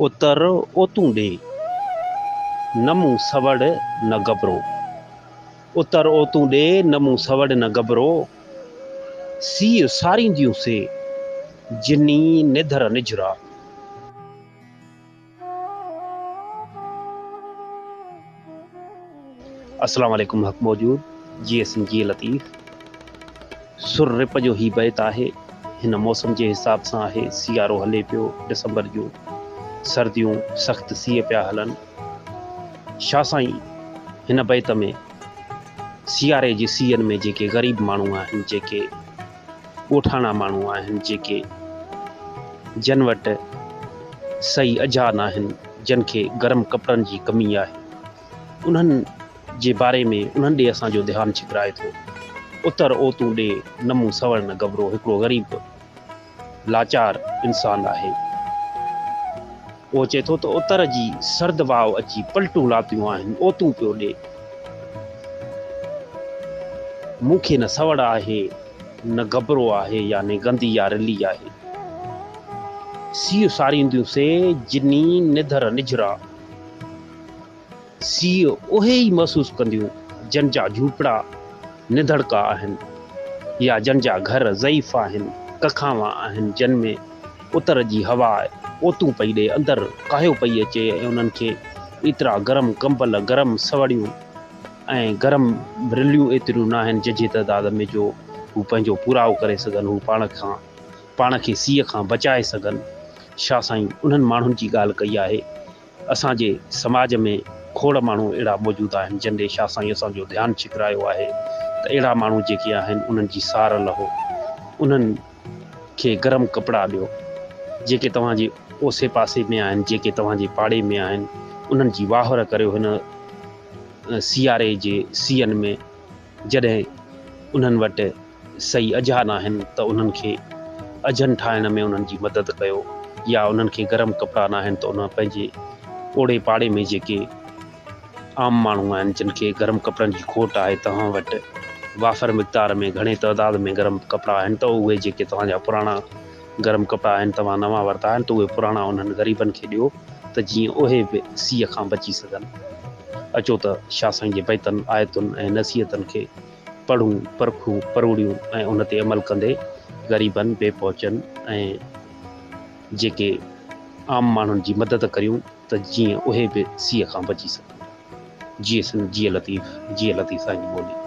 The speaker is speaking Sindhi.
اتر اوتون ڏي، نه مون سوڙ نه گبرو. اتر اوتون ڏي، نه مون سوڙ نه گبرو. سيء سارينديون سي، جني نڌر نجهرا. السلام عليڪم حق موجود جيئي سنڌ جيئي لطيف سر رپ جو هي بيت آهي هن موسم جي حساب سان آهي سيارو هلي پيو ڊسمبر جون سرديون سخت سيء پيا هلن شاهه سائين هن بيت ۾ سياري جي سيئن ۾ جيڪي غريب ماڻهو آهن جيڪي ڳوٺاڻا ماڻهو آهن جيڪي جن وٽ صحيح اجها ناهن، جن کي گرم ڪپڙن جي ڪمي آهي، انهن جي باري ۾ انهن ڏي اسان جو ڌيان ڇڪرائي ٿو. اتر اوتون ڏي نه مون سوڙ نه گبرو هڪڙو غريب لاچار انسان آهي. اهو چئي ٿو ته اتر جي سرد واء اچي پلٽون لاتيون آهن، اوتون پيو ڏي. مون کي نه سوڙ آهي، نه گبرو آهي يعني گندي يا رلي آهي. سيء سارينديون سي، جني نڌر نجهرا. سيء اهي ئي محسوس ڪنديون، جن جا جهوپڙا نڌڻڪا آهن يا جن جا گهر ضعيف آهن، ڪکاوان آهن، جن ۾ اتر جي هوا اوتون پئي ڏئي، اندر ڪاهيو پئي اچي ۽ انهن کي ايترا گرم ڪمبل، گرم سوڙيون ۽ گرم رليون ايتريون ناهن ججهي تعداد ۾ جو هو پنهنجو پورائو ڪري سگهن، هو پاڻ کان پاڻ کي سيء کان بچائي سگهن. شاهه سائين انهن ماڻهن جي ڳالهه ڪئي آهي. اسان جي سماج ۾ کوڙ ماڻهو اهڙا موجود آهن جن ڏي شاهه سائين اسان جو ڌيان ڇڪرايو آهي ته اهڙا ماڻهو جيڪي آهن انهن جي سار لهو، انهن کي گرم ڪپڙا ڏيو، جيڪي توهان جي اوسي پاسي ۾ آهن، جيڪي توهان جي پاڙي ۾ آهن، انهن جي واهر ڪريو هن سياري جي سيئن ۾ جڏهن انهن وٽ صحيح اجها ناهن ته انهن کي اجهن ٺاهڻ ۾ انهن جي مدد ڪيو يا انهن کي گرم ڪپڙا ناهن ته انهن پنهنجي اوڙي پاڙي ۾ جيڪي عام ماڻهو آهن جن کي گرم ڪپڙن جي کوٽ آهي توهان وٽ وافر مقدار ۾ گهڻي تعداد ۾ گرم ڪپڙا آهن ته اهي جيڪي توهان جا پراڻا گرم ڪپڙا آهن توهان نوان ورتا آهن ته اهي پراڻا انهن غريبن کي ڏيو ته جيئن اهي به سيء کان بچي سگهن. اچو ته شاهه سائين جي بيتن، آيتن ۽ نصيحتن کي پڙهون، پرکون، پروڙيون ۽ ان تي عمل ڪندي غريبن، بي پهچن ۽ جيڪي عام ماڻهن جي مدد ڪريون ته جيئن اهي به سيء کان بچي سگهن. جيئي سنڌ، جيئي لطيف، جيئي لطيف سائين جي ٻولي.